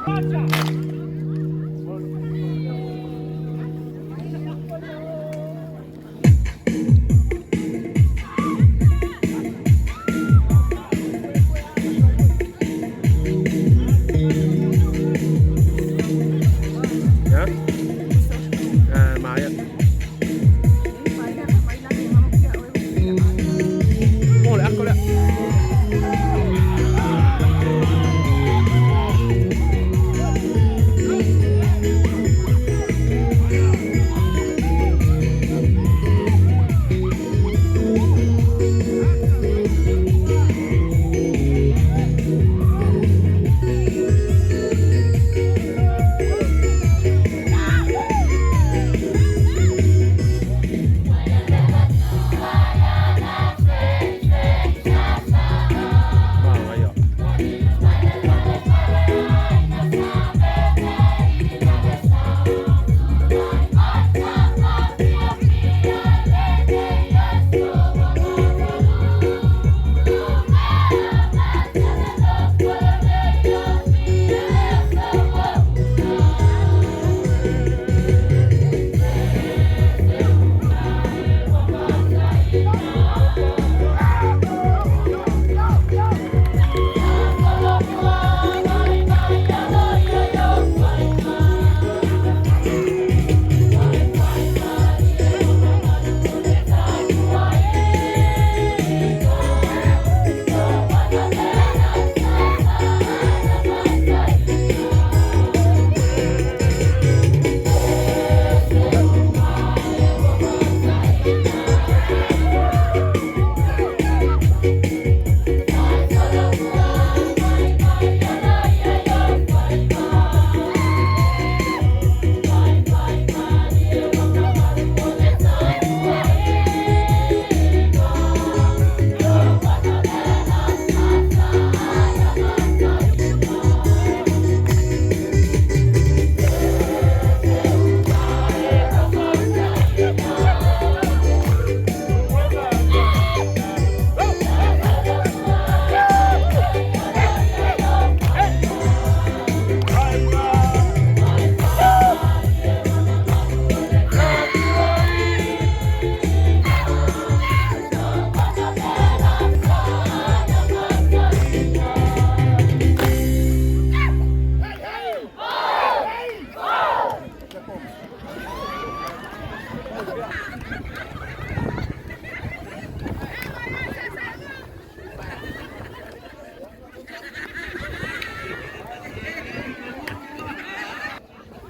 啊，買啊！過嚟啊，過嚟啊！哇！哎呀！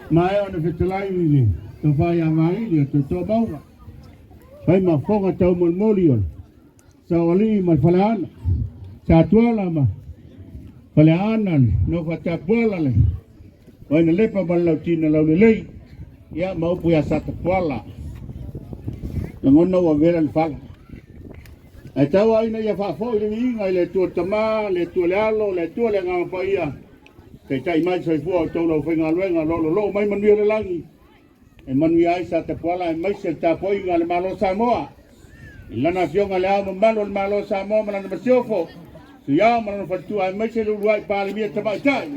Maea ona fetalai i le tofa ia Vaili o Tootoo Fai ma fofoga taumolimoli o le saoalii ma le faleaana, Satuala ma Faleaana, le nofo a Tapuala, le Vainalepa ma le Lautina Laulelei, ia ma upu ia Satapuala. Lagona ua vela le fala. Ae tau lava ina ia faafoi le viiga i le Atua Tama, le Atua le Alo, le Atua le Agaga Paia, taitai mai le soifua o outou lau faigaluega, o lo o loloo mai manuia o le lagi, e manuia ai Satapuala aemaise le tapuaiga a le Malo o Samoa. I lana Afioga i Le Ao Mamalu o le Malo o Samoa ma lana Masiofo, Sui Ao ma lona Faletua aemaise le uluai Palemia Tamaitai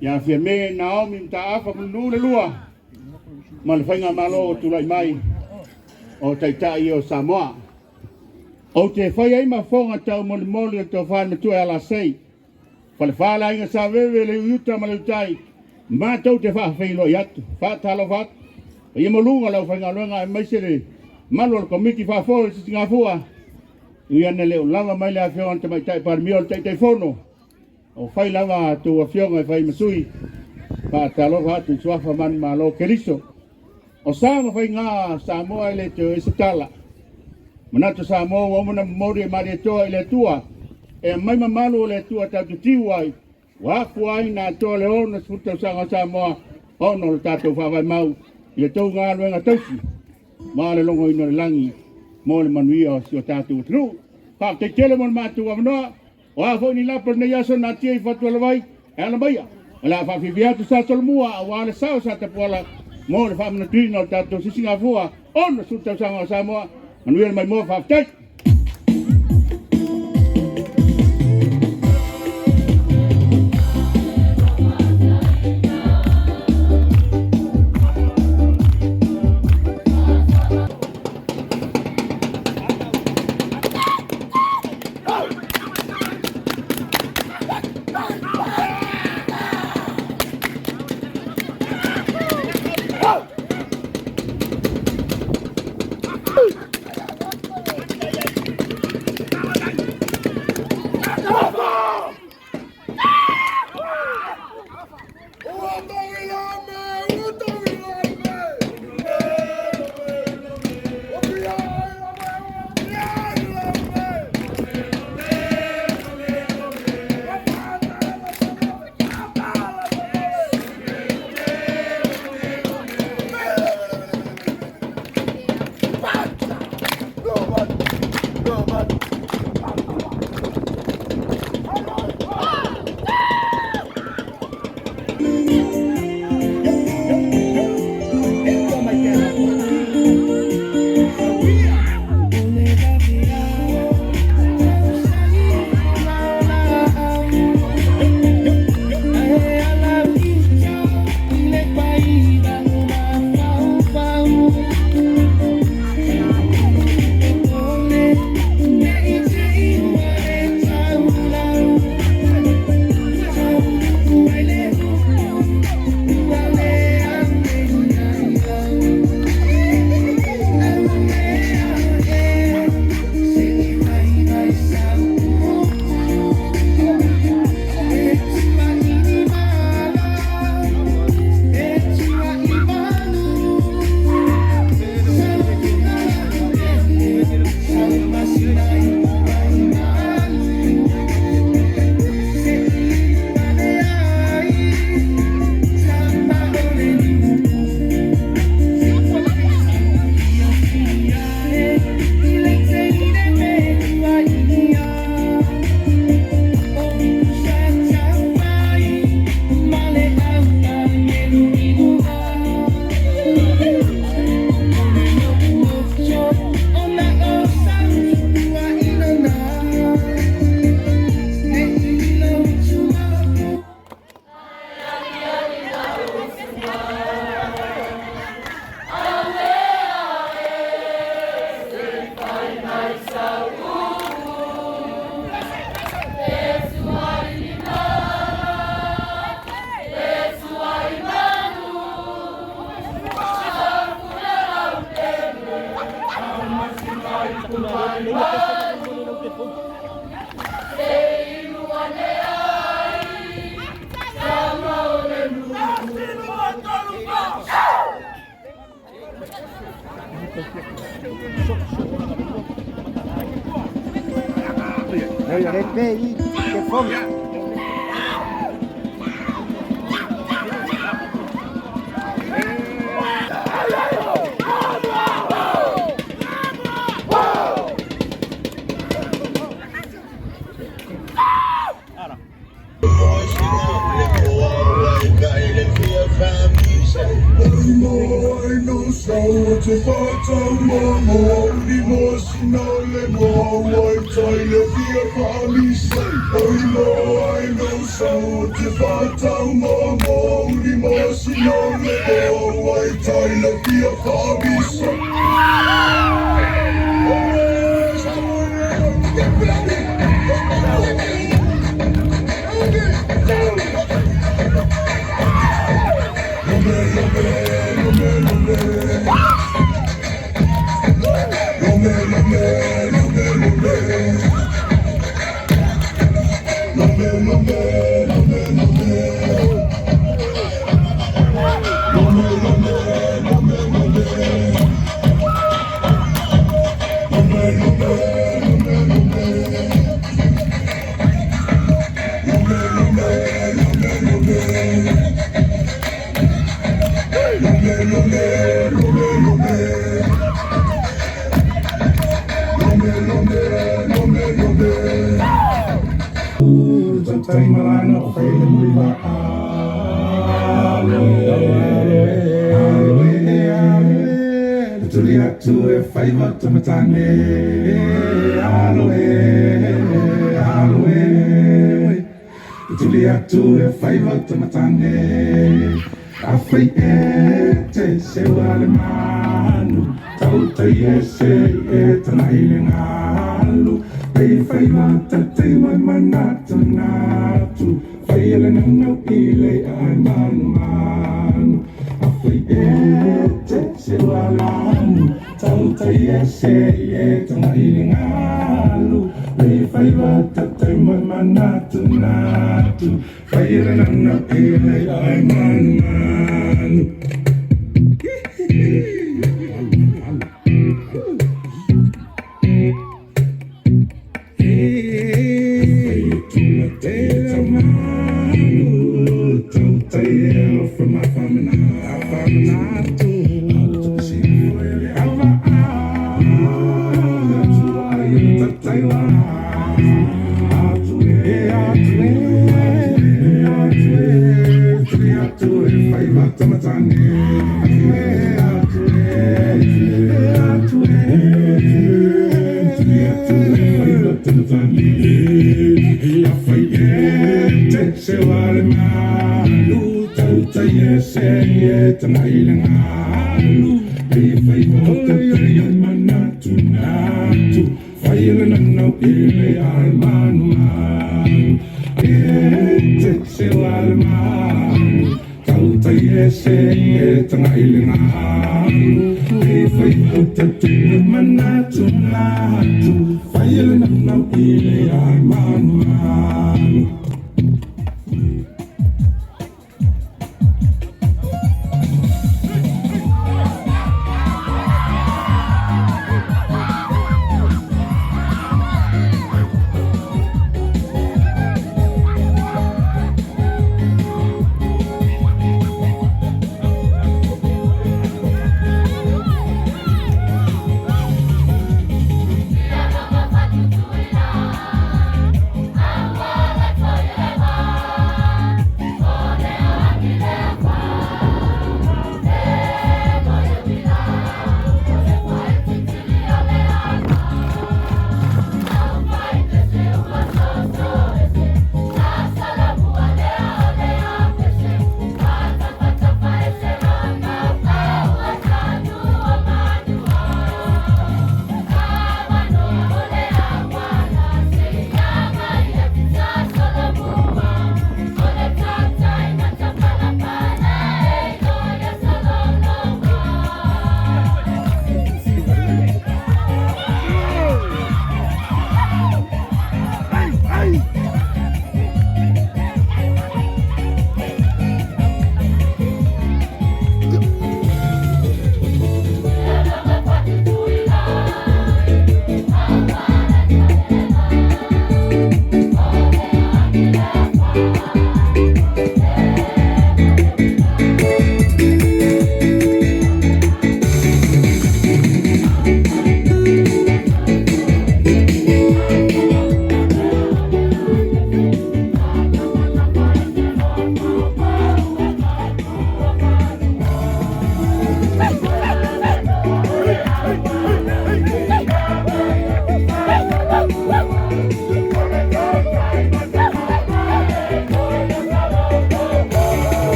ia Fiame Naomi Mataafa Mulinuu le Lua ma le Faigamalo ua tulai mai o Taitai o Samoa. Ou te fai ai ma fofoga taumolimoli o le tofa matua ia Lasei, Falefa le aiga Saveve, le Iuiuta ma le Utai, matou te faafeiloai atu, faatalofa atu, paia maualuga o le aufaigaluega aemaise le mamalu o le Komiti Faafoe o le Sisigafua, ui ane le o lava mai le afioga i le Tamaitai Palemia o le Taitaifono, o fai lava a outou afioga e fai ma sui, faatalofa atu i suafa manumalo Keriso. O sa ma faiga Samoa e le toe i se tala. Manatu Samoa ua uma ona momoli e Malietoa i le Atua e aumai mamalu o le Atua tatou te tiu ai, ua afua ai na atoa le 60 tausaga o Samoa ona o le tatou faavae mau i le tou galuega tausi ma le logoina o le lagi mo le manuia o si o tatou atunuu. Faafetai tele mo le matou avanoa. O a foi ni lapa o lenei aso na atia i Fatualavai, e ala maia, o le a faafiafia atu Sa Solomua aua le sao sa Tapuala mo le faamanatuina o le tatou sisigafua 60 tausaga o Samoa. Manuia le maimoa, faafetai. Pepe i te foga. Thank you.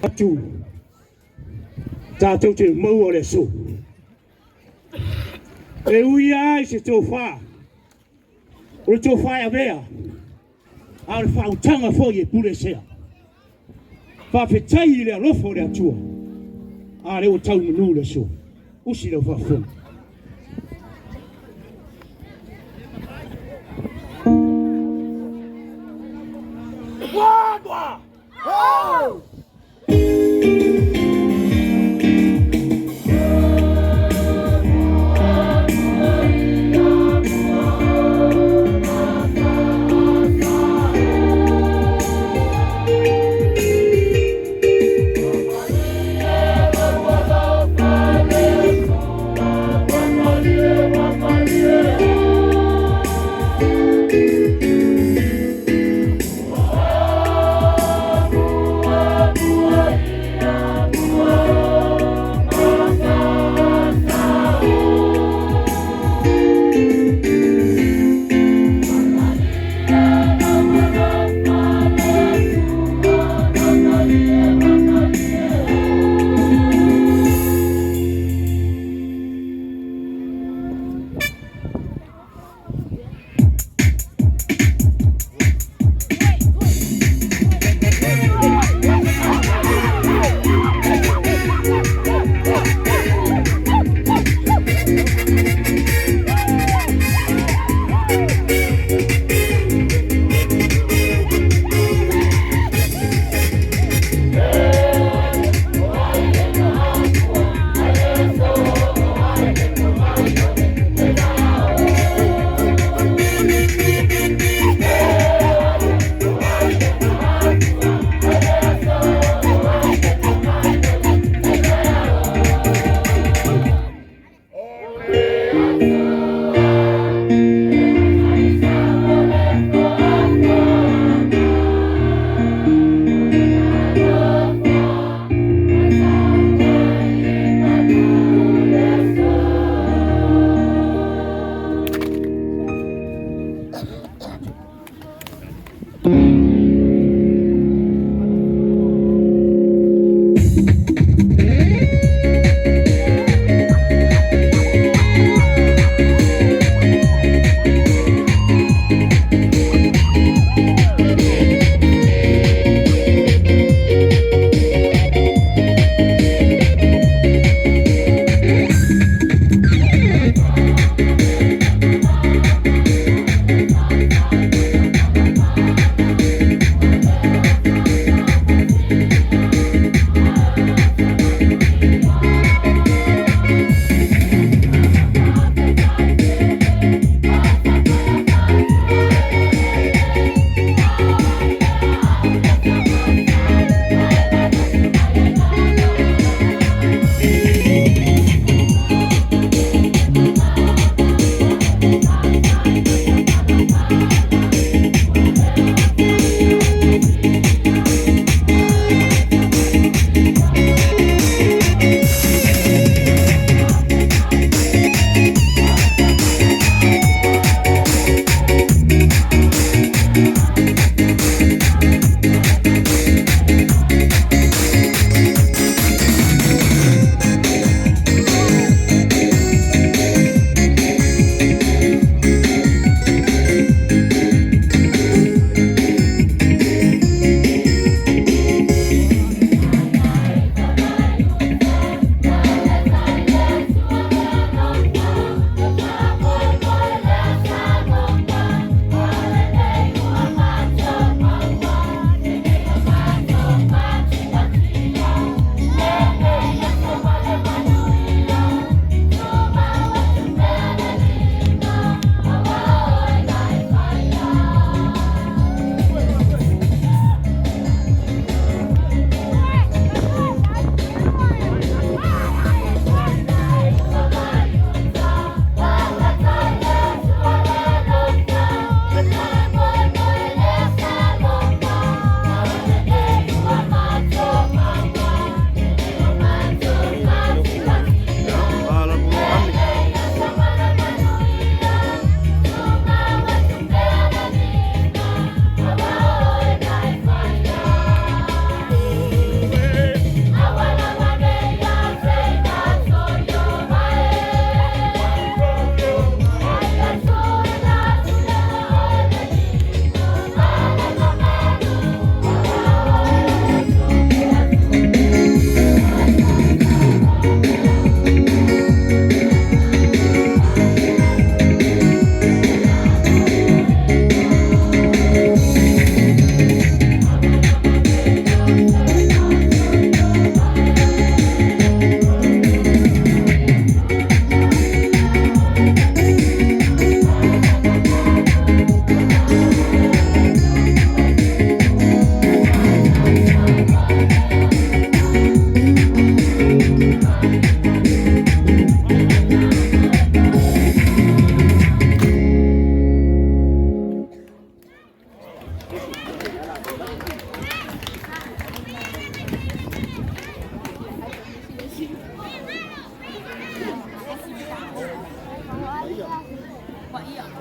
Atu tatou te maua o le aso. E ui ai se tofa, o le tofa e avea, a o le faautaga foi e pulesea. Faafetai i le alofa o le Atua, a lea ua tau i manu le aso. Usi lau faafofoga.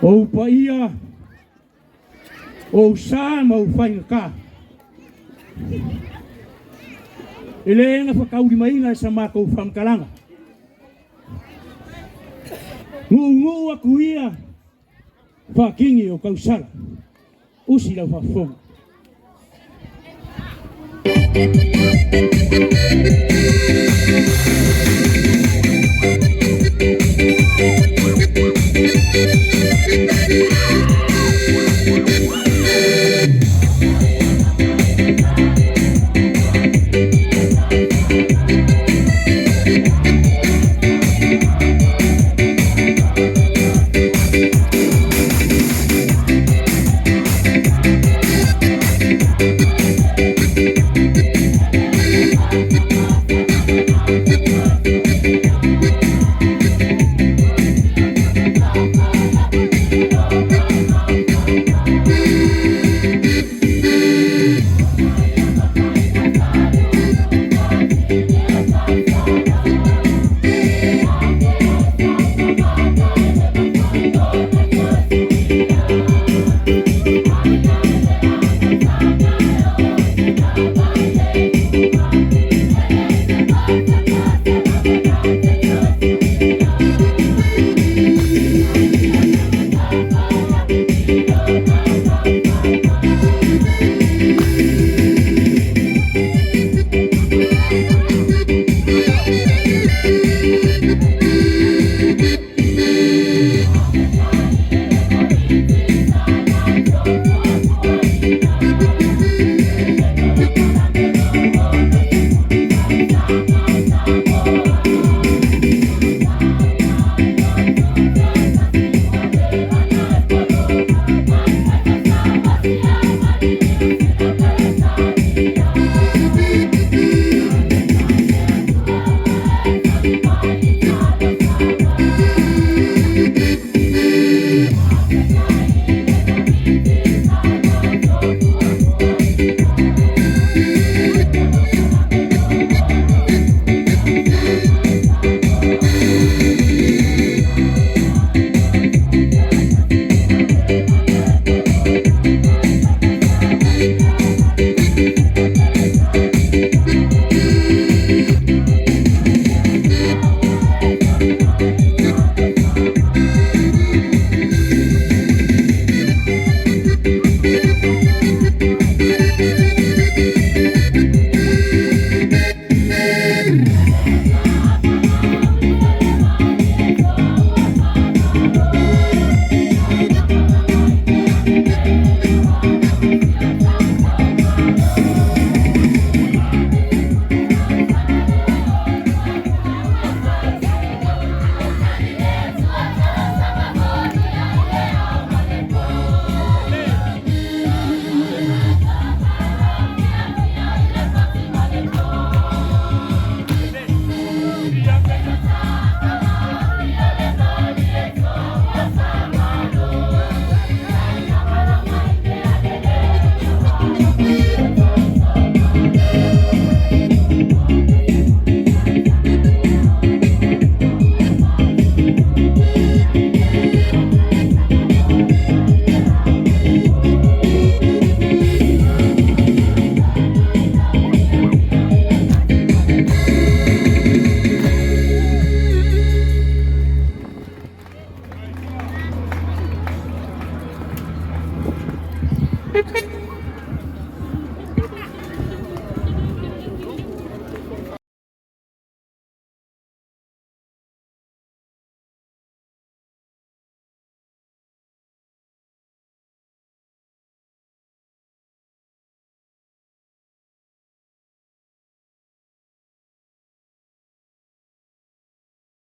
Ou paia, ou sa ma ou faigata. E le gafataulimaina e sa matou faamatalaga. Nuunuu atu ia faakini o tausala. Usi lau faafofoga.